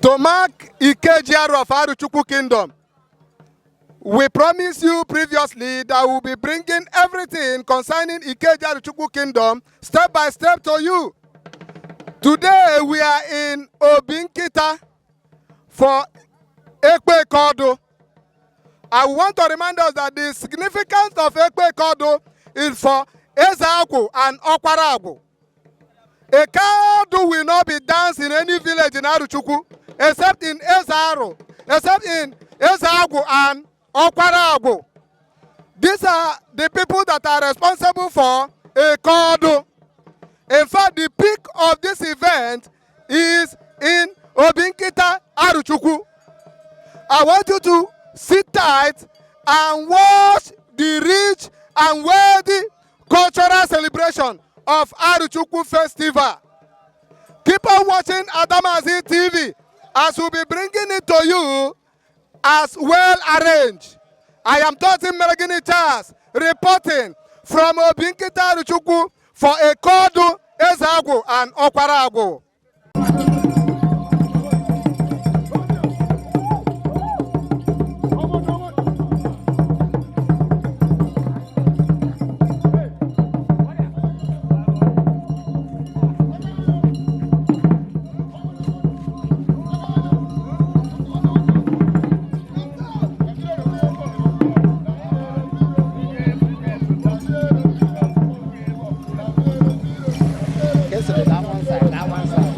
To mark Ikeji Aro of Arochukwu Kingdom, we promised you previously that we'll be bringing everything concerning Ikeji Arochukwu Kingdom step by step to you. Today we are in Obinkita for Ekpe Kodo. I want to remind us that the significance of Ekpe Kodo is for Ezeagu and Okwaragu. Eke Odu will not be danced in any village in Arochukwu except in Ezearu, except in Ezeagu and Okwaragu. These are the people that are responsible for Eke Odu. In fact, the peak of this event is in Obinkita, Arochukwu. I want you to sit tight and watch the rich and wealthy cultural celebration of Arochukwu Festival. Keep on watching Adamazi TV as we'll be bringing it to you as well arranged. I am Totin Meregini Charles reporting from Obinkita Arochukwu for Eke Odu, Ezeagu and Okwaragu. That one side, that one side.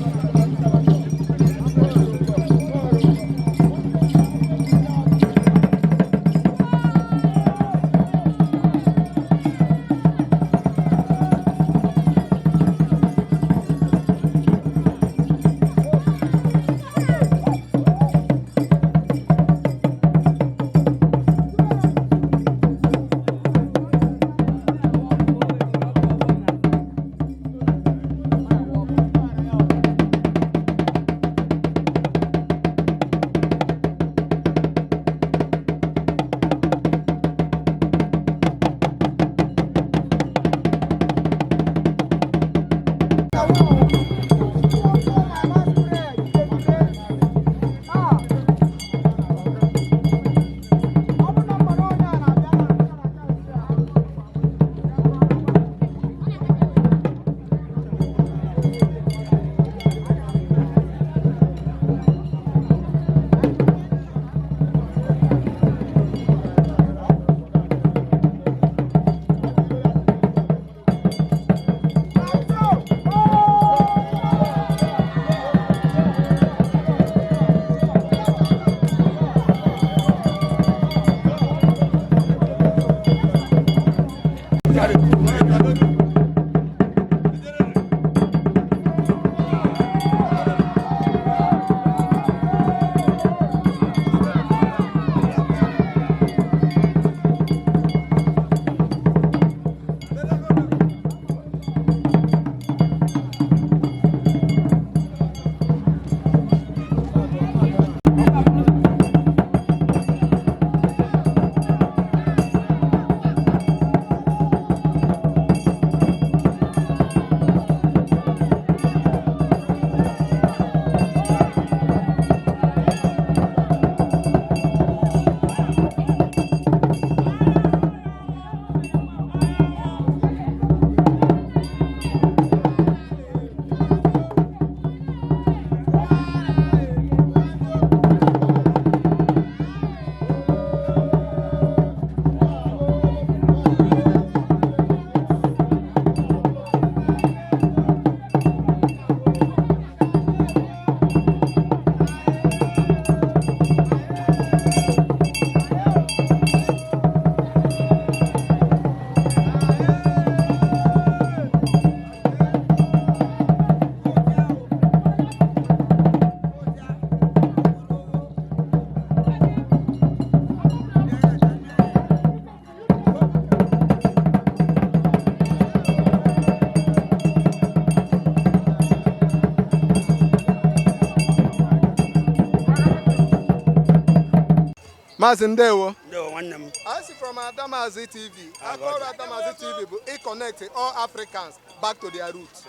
Maazị, ndewo. Ndewo, nwanne m. I see from Adamazi TV. Akọrọ Adamazi TV bụ ị connect all Africans. back to their roots.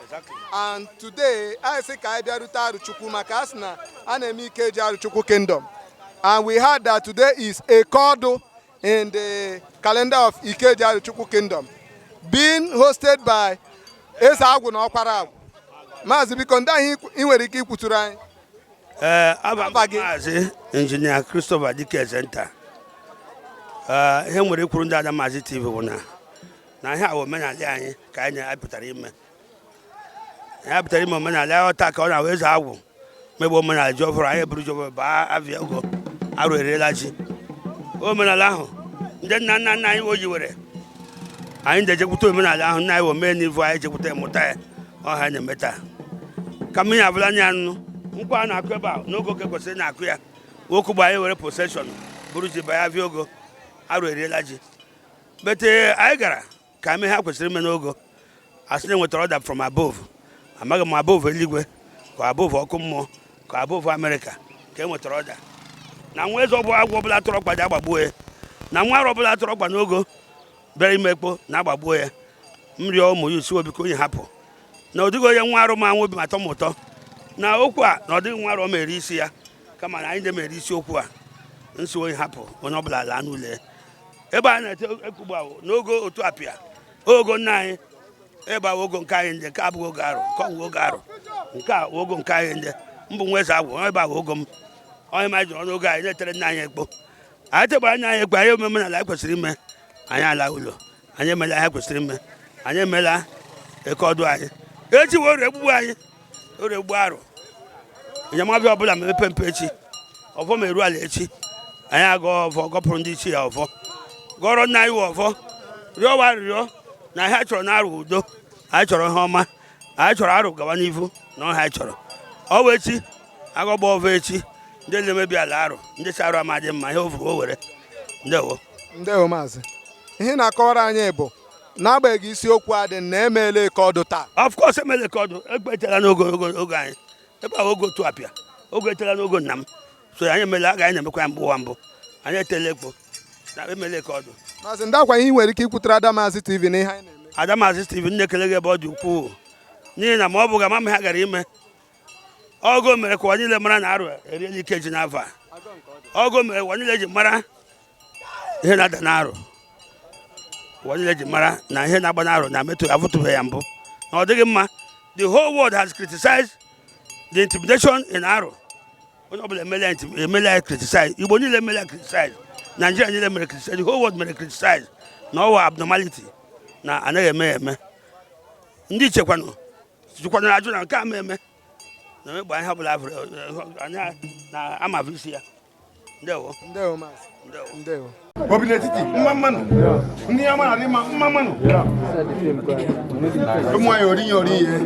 And today, I sị ka anyị bịarute Arụchukwu maka a sị na a na-eme Ikeji Arụchukwu Kingdom. And we heard that today is Eke in the calendar of Ikeji Arụchukwu Kingdom, being hosted by Eze Agwụ na Ọkwara Agwụ. Maazị, biko, ndị ahụ ị nwere ike ikwuturu anyị. Ee, aba m Afa gị? Maazị Injinia Christopher Dike Ezenta. Ee, ihe nwere ikwuru ndị Ada Maazị TV bụ na ihe a bụ omenala anyị ka anyị pụtara ime. Anyị pụtara ime omenala anyị taa ka ọ na-awụ eze agwụ megbe omenala ji ọfụrụ anyị eburu ji ọfụrụ baa avịa ogo arụ eriela ji. Omenala ahụ ndị nna nna nna anyị o yiwere anyị na-ejekwute omenala ahụ nna anyị wụ mee n'ivu anyị jekwute mụta ya ọha anyị na-eme taa ka mmiri abụla anya nụ nkwa a na-akụ ebe a n'oge oge kwesịrị na-akụ ya. Nwoke gbe anyị were procession buru ji banye avịa ogo arụ eriela ji bete anyị gara ka eme ha kwesịrị ime n'ogo. Asị na enwetara order from above, amaghị m above eluigwe ka above ọkụ mmụọ ka above Amerịka ka e nwetara order na nwa eze ọbụ agwọ ọbụla tụrụ ọkpa ji agbagbuo ya, na nwa arụ ọbụla tụrụ ọkpa n'ogo bịara ime ekpo na agbagbuo ya. M rịọ ụmụ ya usiwo, biko, onye hapụ na ọ dịghị onye nwa arụ ma nwa obi ma atọ m ụtọ na okwu a na ọ dịghị nwa arụ ọ mere isi ya, kama na anyị na-emere isi okwu a nsi onye hapụ onye ọbụla laa n'ụlọ ya. Ebe a na-ete ekugbu ahụ n'ogo otu apịa ogo nna anyị ebe ahụ ogo nke anyị ndị nke abụghị oge arụ nke ọnwụ oge arụ nke a ogo nke anyị ndị mbụ nwa eze agwụ ebe ahụ ogo m onye ma ji ọnụ oge anyị na-etere nna anyị ekpo. Anyị tegbara nna anyị ekpo, anyị eme omenala anyị kwesịrị ime, anyị ala ụlọ, anyị emela ihe kwesịrị ime, anyị emela eke ọdụ anyị. Echi wee orie egbugbu anyị, orie egbu arụ enyemabịa ọbụla ma emepe mpe echi ọfọ ma eru ala echi anyị aga ọfọ gọpụrụ ndị ichie ya ọfọ gọrọ nna anyị wụ ọfọ rịọ wa arịrịọ na ihe anyị chọrọ na arụ udo, anyị chọrọ ihe ọma, anyị chọrọ arụ gawa n'ifu na ọha anyị chọrọ ọ bụ echi agọgba ọfọ echi ndị na-emebi ala arụ ndị si arụ amadị mma ihe ofu o were. Ndewo. Ndewo, maazị. Ihe na-akọwara anyị bụ n'agbanyeghị isiokwu a dị na emeela eke ọdụ taa. Of course emele ka ọdụ ekpe etela n'oge oge oge anyị ebe ahụ oge otu apịa oge etela n'ogo nna m so anyị emela aga anyị na-emekwa ya mbụ ụwa mbụ anyị etela ekpo na emele ka ọdụ. Maazị, ndị akwa ihe ị nwere ike ikwutere Ada Maazị TV n'ihe anyị na-eme. Ada Maazị Steven, na-ekele gị ebe ọ dị ukwuu n'ihi na ma ọ bụghị ama m ha gara ime ọgụ mere ka ụwa niile mara na arụ eriela ike ji n'afọ a. Ọgụ mere ụwa niile ji mara ihe na-ada n'arụ, ụwa niile ji mara na ihe na-agba n'arụ na metụ afụtụbeghị ya mbụ na ọ dịghị mma. The whole world has criticized the intimidation in Arụ. Onye ọbụla emela ya emela ya criticize, Igbo niile emela ya criticize, Nigeria niile mere criticize, the whole world mere criticize na ọwa abnormality na anaghị eme ya eme. Ndị ichekwanụ jụkwanụ ajụ na nke a ma eme na emegba ihe ọbụla afụrụ anya na amavụ isi ya. Ndewo. Ndewo, maazị. Ndewo. Ndewo. Obi n'etiti mma mmanụ ndị ọma na-adị mma mma mmanụ ụmụ anyị orinye orinye.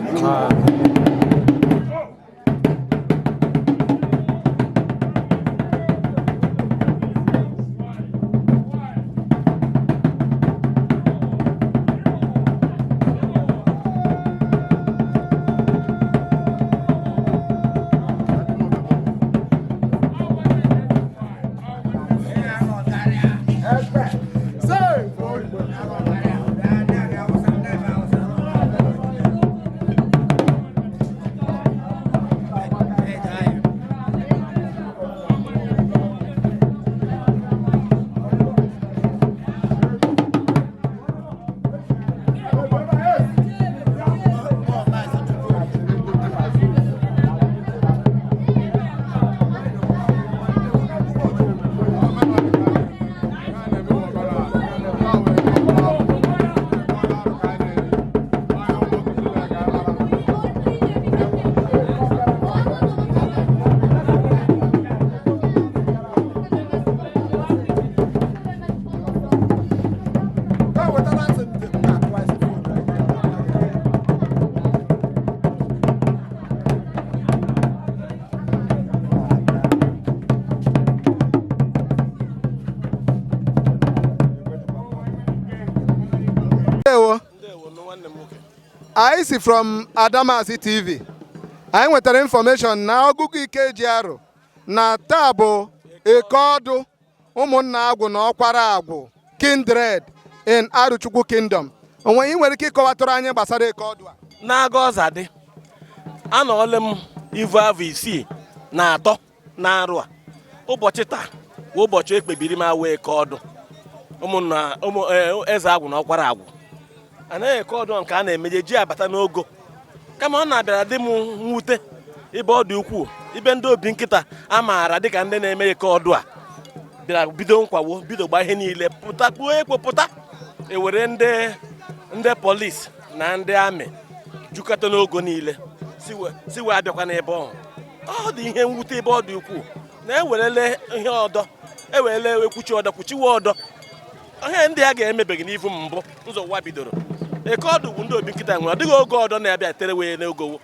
Ndewo. Anyị si from Adamazi TV. Anyị nwetara information na ọgụgụ Ikeji Arụ na taa bụ eke ọdụ ụmụnna agwụ na ọkwara agwụ kindred in Aruchukwu Kingdom. Onwe ị nwere ike ịkọwatụrụ anyị gbasara eke ọdụ a? Na-aga ọza dị, anọọla m ivu avọ 63 na arụ a. Ụbọchị taa bụ ụbọchị ekpebiri m awa eke ọdụ. Ụmụnna ụmụ eze agwụ na ọkwara agwụ anaghị eke ọdụ nke a na-emeje ji abata n'ogo, kama ọ na-abịara dị m mwute ebe ọ dị ukwuu, ibe ndị obi nkịta a maara dịka ndị na-eme eke ọdụ a bịara bido nkwawo, bido gba ihe niile pụta, kpuo ekpo pụta, ewere ndị polisi na ndị amị jukọta n'ogo niile si wee abịakwa n'ebe ọhụ. Ọ dị ihe mwute ebe ọ dị ukwuu na ewerele ihe ọdọ, ewerele ekwuchi ọdọ, kwuchiwe ọdọ. Ihe ndị a ga-emebeghị n'ivu mbụ nzọ ụwa bidoro. Eke ọdụ bụ ndị obi nkịta nwere, ọ dịghị oge ọdọ na-abịa tere wee n'ogowo.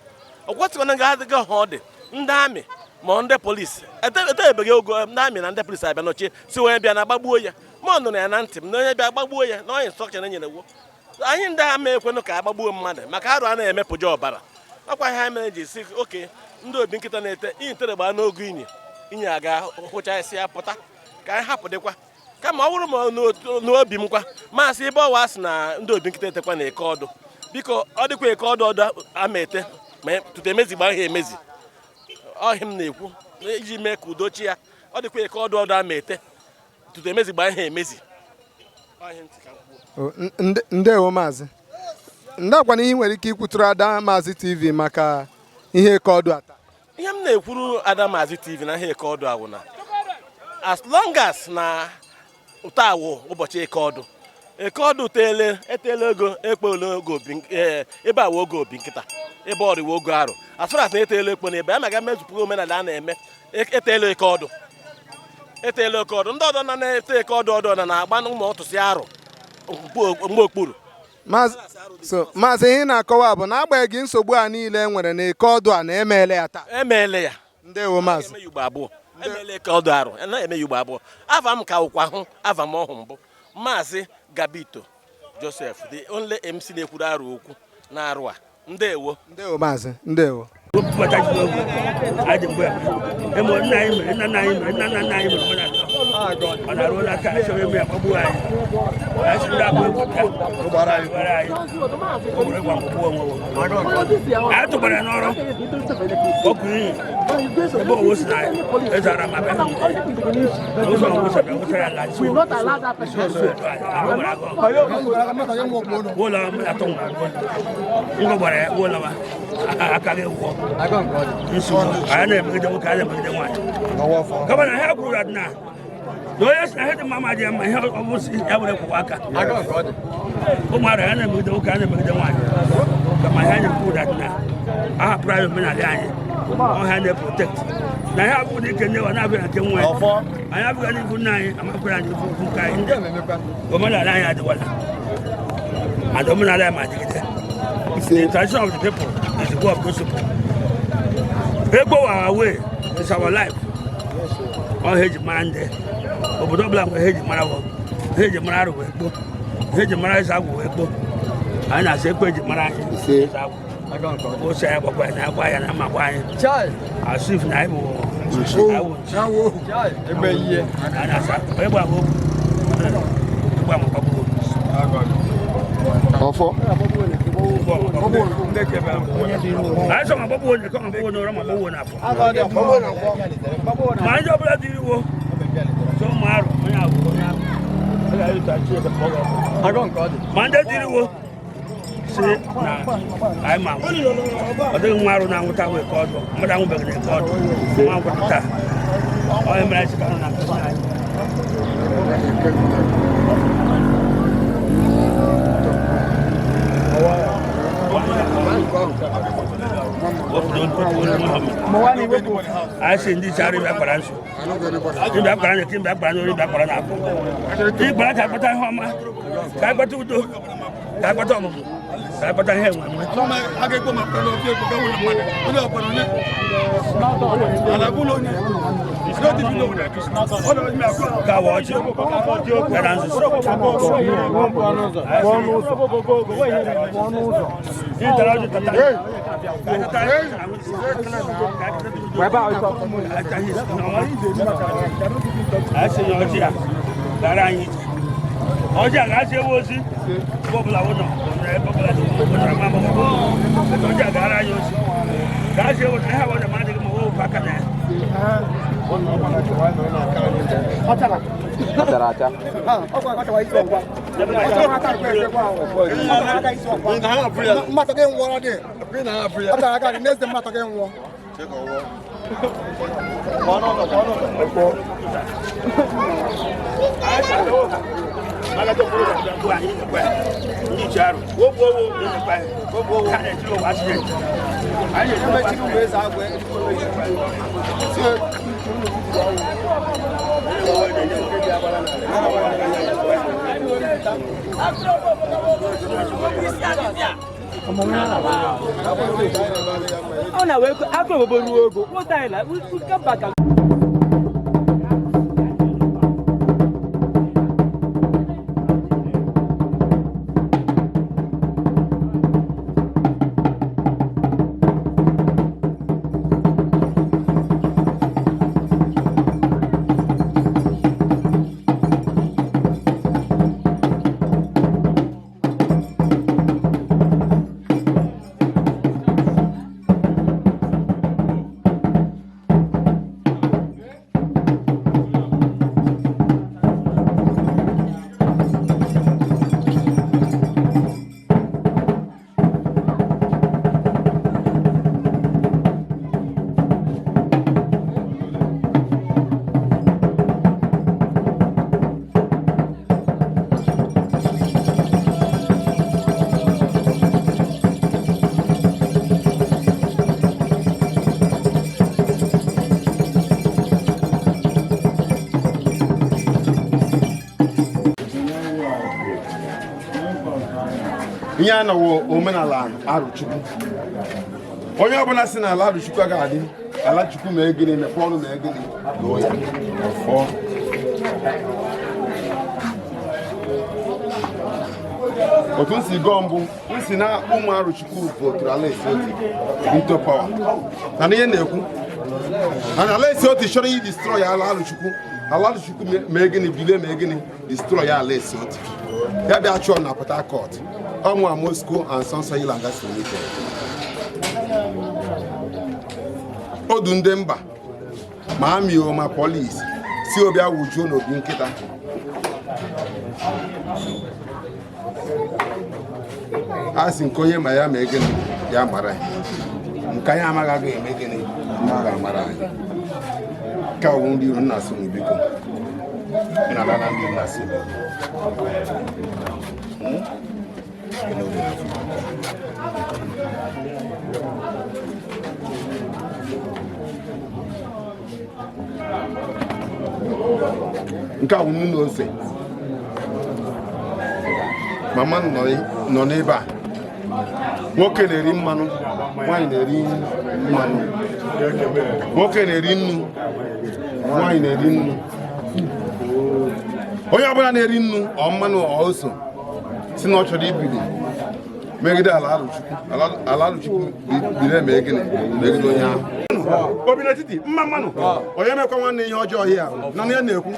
Ọ kwesịkwana ga adịghị ha ọ dị ndị amị ma ndị polisi etebeghị ogo ndị amị na ndị polisi abịa nọchie si onye bịa na agbagbuo ya. Ma ọ nụrụ ya na ntị m na onye bịa agbagbuo ya na onye instruction e nyere wo anyị ndị ama ekwenụ ka agbagbuo mmadụ, maka arụ a na-emepụja ọbara. Ọkwa ihe anyị mere ji si oke ndị obi nkịta na-ete inyi tere gbaa n'ogo inyi inyi aga hụcha isi ya pụta ka anyị hapụ dịkwa. Kama ọ bụrụ ma n'obi m kwa masị ebe ọwa sị na ndị obi nkịta etekwa na eke ọdụ, biko ọ dịkwa eke ọdụ ọdụ ama ete ma tutu emezigba ha emezi. Ọhịa m na-ekwu iji mee ka udo chi ya, ọ dịkwa eke ọdụ ọdụ ama ete tutu emezigba ha emezi. Ọhịa ntị ka m kwuo. Ndewo maazị. Ndakwana ihe ị nwere ike ikwutụrụ Ada Maazị TV maka ihe eke ọdụ a taa? Ihe m na-ekwuru Ada Maazị TV na ihe eke ọdụ awụ na as long as na taa wụ ụbọchị eke ọdụ, eke ọdụ teele eteela ego ekpe ole oge obi ebe a wụ oge obi nkịta, ebe ọrịwa ogo arụ, as far as na eteela ekpo n'ebe a maga mezupụga omenala a na-eme. Eteela eke ọdụ, eteela eke ọdụ. Ndị ọdọ na na-ete eke ọdụ ọdụ na na-agba ụmụ ọtụsị arụ mgbe okpuru. So maazị, ihe ị na-akọwa bụ na agbanyeghị nsogbu a niile e nwere na eke ọdụ a na-emeela ya taa? Emeela ya. Ndewo maazị. Eme ya ugbo abụọ, emeela eke ọdụ arụ anaghị eme ya ugbo abụọ. Ava m ka ụkwa hụ ava m ọhụ mbụ Maazị Gabito Joseph, the only MC na-ekwuru arụ okwu na arụ a. Ndewo. Ndewo maazị, ndewo. Wepụta ji n'oge anyị dị mgbe emo nna anyị mere, nna nna anyị mere, nna nna nna anyị mere omenala. Ọ na-arụ aka achọghị eme ya gbagbuo anyị. Anyị sị ndị abụ egwu bịa gbara anyị, o were gwa mgbagbuo onwe we. Anyị tụkwara ya n'ọrụ ọkụ iyi ebe owo si na eze ara ma bịa ụzọ owo si bịa wụsara ya la si wụlọ atọ ngọ gbara ya wụlọ ma aka gị gwọ nsogbu. Anyị na-emegide nwoke, anyị na-emegide nwaanyị, kama na ha kwuru na na onye sị na ihe dị mma ma dị ya mma, ihe ọ bụ si ya were kwụwa aka ụmụ ara ya na-emegide nwoke, anyị na-emegide nwaanyị, kama ihe anyị kwuru na a hapụrụ anyị omenala anyị, ọha na-eprotect na ihe abụghị na ike nne wa na-abịa nke nwa ya. Anyị abụghị n'ihu nna anyị amakwara anyị ifu ukwu nke anyị. Omenala anyị adịwala and omenala anyị ma adịgide. The tradition of the people is the way of those people. Ekpo our way is our life. Ọ ha eji mara ndị obodo ọbụla nwere ha eji mara wọ ha eji mara arụ wee kpo ha eji mara eze agwụ wee kpo. Anyị na-asị ekpo eji mara anyị eze agwụ ose anyị gbakwa ya na-agba ya na amakwa anyị as if na anyị bụ awụ nchi. Anyị na-asa onye gba okwu gba amakwagbuo. Ọfọ. Anyị sọ ma gbagbuo onye ka ma gbagbuo n'ụra ma gbagbuo n'afọ ma ndị ọbụla dị iwo so ụmụ arụ onye ahụ onye ahụ ma ndị dịrị iwo si na anyị ma ọ dịghị nwa arụ na-anwụta ahụ eke ọdụ mmadụ anwụbeghị na eke ọdụ nwa ngwụta taa onye mere anyị si ka nọ na nke nna anyị. Anyị si ndị isi arụ bịa kpara nso ịbịa kpara na eke, bịa kpara n'ori, bịa kpara n'afọ ịkpara ka akpata ihe ọma, ka akpata udo, ka akpata ọmụmụ, ka akpata ihe enwe enwe. Ka awa ọjị gara nzuzo. Ịtara ọjị tata. Ka tata anyị sị na ọjị a gara anyị ije. Ọjị a ga-asị ewu ozi ebe ọbụla wụ nọ ebe ọbụla dị ụbọchị ama ama ọjị a gara anyị ozi ga-asị ewu na ihe awụ na adịghị ma wepụ aka na ya. Mmatọ gị nwụọrọ dị. Ọ tara aka dị n'eze mmatọ gị nwụọ. Ndị iche arụ ha na-etiri ụwa accident. Anyị na-etiri ụwa accident. Ọ na-wee akụ obobo ruo ogo wụta anyị na we come back and Ihe a nọwo omenala Arụchukwu. Onye ọbụla si na ala Arụchukwu agaghị adị ala Chukwu mee gịnị, mepee ọnụ mee gịnị, lụọ ya ọfọ. Otu m si gọọ mbụ, m si na ụmụ Arụchukwu voturu Alex Otti into power. Na ihe na-ekwu na Alex Otti chọrọ i destroy ala Arụchukwu, ala Arụchukwu mee gịnị, bilie mee gịnị, destroy Alex Otti. Ya bịa chụọ na Port Harcourt. Ọmụ Moscow and Sons Oil and Gas Limited. Odu ndị mba ma amị o ma polisi si obi awụjuo n'obi nkịta. A sị nke onye ma ya mee gịnị, ya mara ya. Nke anyị amaghị agaghị eme gịnị, ọ ga-amara anyị. Nke a wụ ndị iro nna asị unu biko. Nna na ndị nna asị biko. Nke a wụ nnu na ose. Mama nọ n'ebe a. Nwoke na-eri mmanụ, nwaanyị na-eri mmanụ. Nwoke na-eri nnu, nwaanyị na-eri nnu. Onye ọbụla na-eri nnu ọ mmanụ ọ ose si na ọ chọrọ ibili megide ala Arụchukwu, ala Arụchukwu biri eme gịnị megide onye ahụ. Obi n'etiti mma mmanụ, onye mekwa nwanne ihe ọjọọ ihe ahụ na ihe na-ekwu.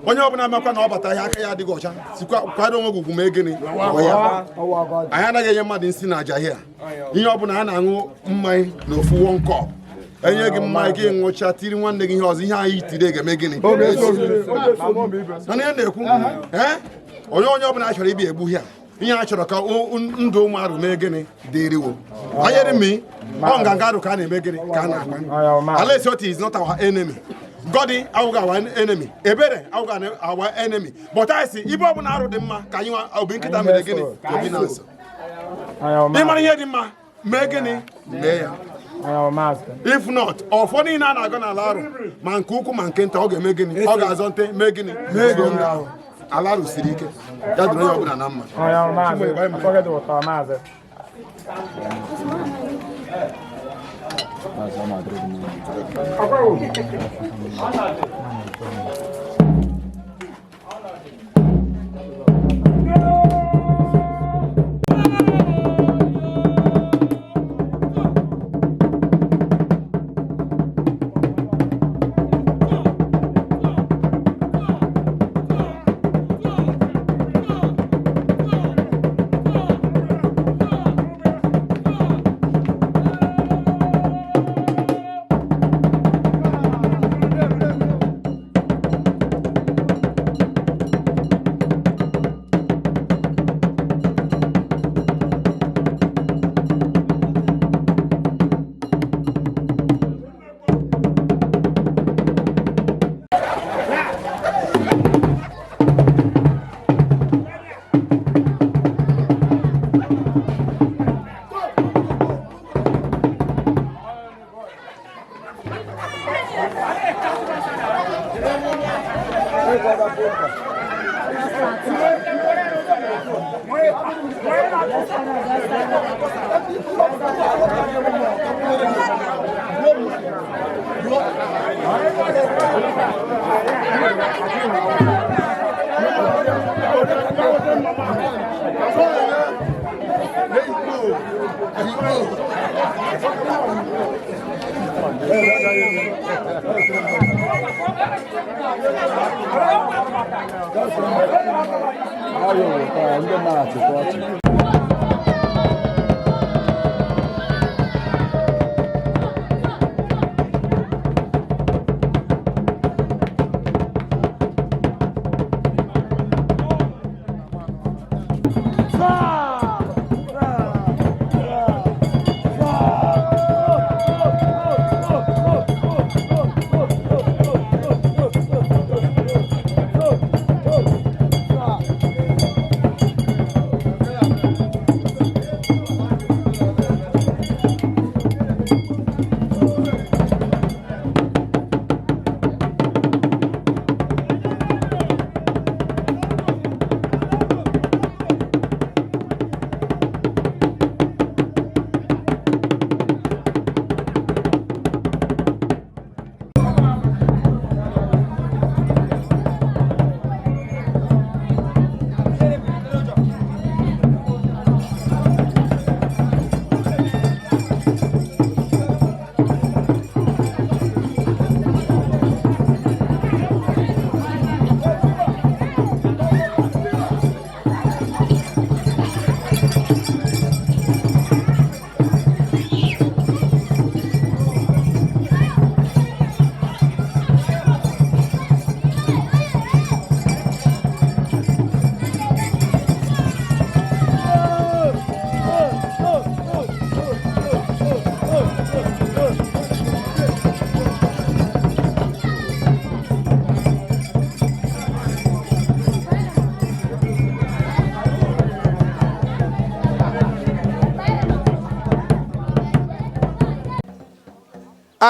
Onye ọbụla mekwa na ọ bata ihe aka ya adịghị ọcha, sikwa kwado onwe gị ugwu mee gịnị. Anyị anaghị enye mmadụ nsị na aja ihe. Ihe ọbụla a na-aṅụ mmanya na ofu one cup. Enye gị mmanya gị ṅụcha tiri nwanne gị ihe ọzọ, ihe anyị tiri ga-eme gịnị. Na ihe na-ekwu onye onye ọbụla chọrọ ịbịa egbu ya, ihe a chọrọ ka ndụ ụmụ arụ mee gịnị dịrịwo. Anyere mi ọ nganga arụ ka a na-eme gịnị ka a na-akpa. Alex Otti is not our enemy. Godi awụghị our enemy. Ebere awụghị our enemy. But I si ibe ọbụla arụ dị mma ka anyị nwa obi nkịta mere gịnị ka obi na-asọ. Ịmara ihe dị mma mee gịnị mee ya. If not, ọfọ niile a na-agọ n'ala arụ ma nke ukwu ma nke nta ọ ga-eme gịnị, ọ ga-azọ nte mee gịnị mee gịnị. Ala arụ siri ike, ya dịrị onye ọbụla na mma.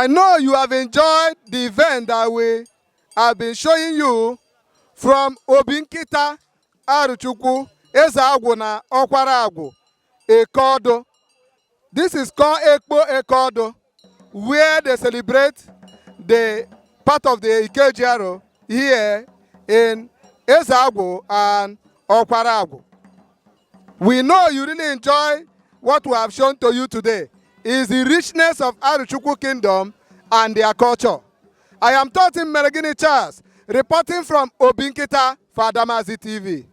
I know you have enjoyed the event that we have been showing you from Obinkita Aruchukwu, Eze na Okwara Agwu, Ekodo. This is called Ekpo Ekodo, where they celebrate the part of the Ikeji here in Eze and Okwara Agwu. We know you really enjoy what we have shown to you today is the richness of Aruchukwu Kingdom and their culture. I am Totin Meregini Charles, reporting from Obinkita for Adamazi TV.